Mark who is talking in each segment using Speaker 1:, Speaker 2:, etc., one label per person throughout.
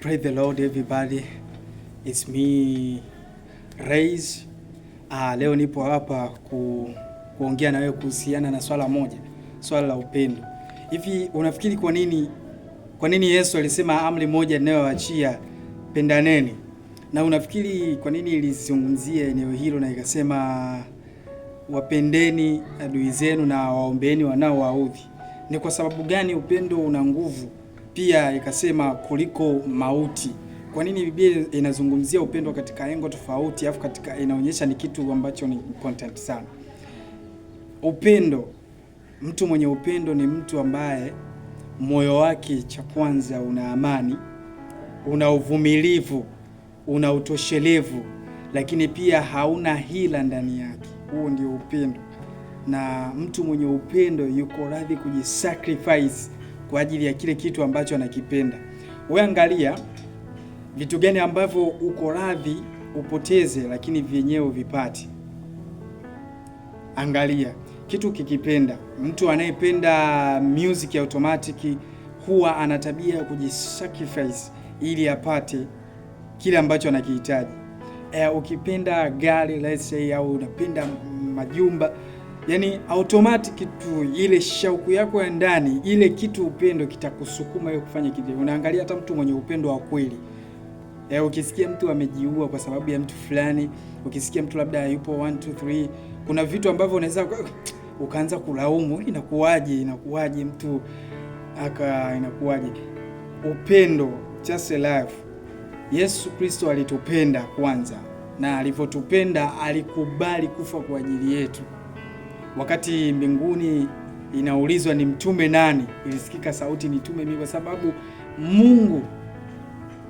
Speaker 1: Praise the Lord everybody. It's me Rays. Leo nipo hapa kuongea na wewe kuhusiana na swala moja, swala la upendo. Hivi unafikiri kwa nini Yesu alisema amri moja ninayoachia, pendaneni? Na unafikiri kwa nini ilizungumzia eneo hilo na ikasema wapendeni adui zenu na waombeeni wanaowaudhi? Ni kwa sababu gani upendo una nguvu? Pia ikasema kuliko mauti. Kwa nini Biblia inazungumzia upendo katika engo tofauti, afu katika inaonyesha ni kitu ambacho ni important sana? Upendo, mtu mwenye upendo ni mtu ambaye moyo wake cha kwanza una amani, una uvumilivu, una utoshelevu, lakini pia hauna hila ndani yake. Huo ndio upendo. Na mtu mwenye upendo yuko radhi kujisacrifice kwa ajili ya kile kitu ambacho anakipenda. Wewe angalia vitu gani ambavyo uko radhi upoteze, lakini vyenyewe vipate. Angalia kitu kikipenda. Mtu anayependa music ya automatic huwa ana tabia ya kujisacrifice ili apate kile ambacho anakihitaji. Ukipenda gari, let's say, au unapenda majumba, yani automatic tu ile shauku yako ya ndani, ile kitu upendo kitakusukuma wewe kufanya kitu. Unaangalia hata mtu mwenye upendo wa kweli. Ukisikia mtu amejiua kwa sababu ya mtu fulani, ukisikia mtu labda yupo 1 2 3, kuna vitu ambavyo unaweza ukaanza kulaumu, inakuwaje, inakuwaje mtu aka, inakuwaje? Upendo, just a life. Yesu Kristo alitupenda kwanza, na alivyotupenda alikubali kufa kwa ajili yetu. Wakati mbinguni inaulizwa ni mtume nani, ilisikika sauti, nitume mimi, kwa sababu Mungu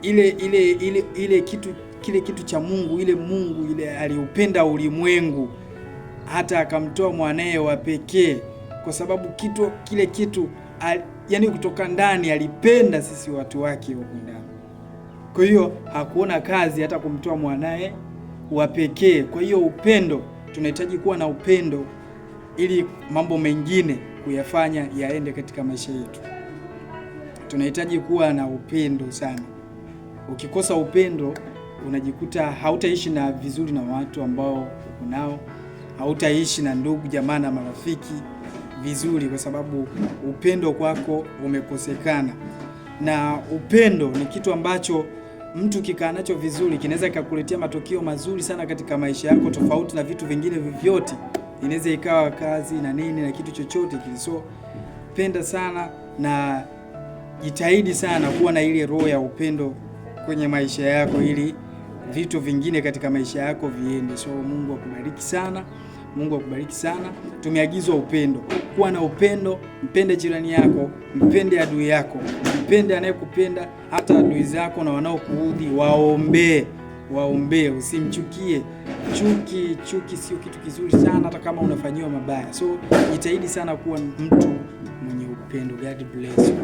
Speaker 1: ile kitu, kile kitu cha Mungu, ile Mungu ile aliupenda ulimwengu hata akamtoa mwanae wa pekee, kwa sababu kitu kile kitu yani kutoka ndani alipenda sisi watu wake huku ndani. Kwa hiyo hakuona kazi hata kumtoa mwanae wa pekee. Kwa hiyo upendo, tunahitaji kuwa na upendo ili mambo mengine kuyafanya yaende katika maisha yetu. Tunahitaji kuwa na upendo sana. Ukikosa upendo unajikuta hautaishi na vizuri na watu ambao uko nao, hautaishi na ndugu jamaa na marafiki vizuri, kwa sababu upendo kwako umekosekana. Na upendo ni kitu ambacho mtu kikaa nacho vizuri kinaweza kikakuletea matokeo mazuri sana katika maisha yako, tofauti na vitu vingine vyovyote. Inaweza ikawa kazi na nini na kitu chochote kile. So penda sana na jitahidi sana kuwa na ile roho ya upendo kwenye maisha yako ili vitu vingine katika maisha yako viende. So Mungu akubariki sana. Mungu akubariki sana. Tumeagizwa upendo, kuwa na upendo, mpende jirani yako, mpende adui yako, mpende anayekupenda, hata adui zako na wanaokuudhi waombee, waombee, usimchukie. Chuki sio kitu kizuri sana, hata kama unafanyiwa mabaya. So jitahidi sana kuwa mtu mwenye upendo. God bless you.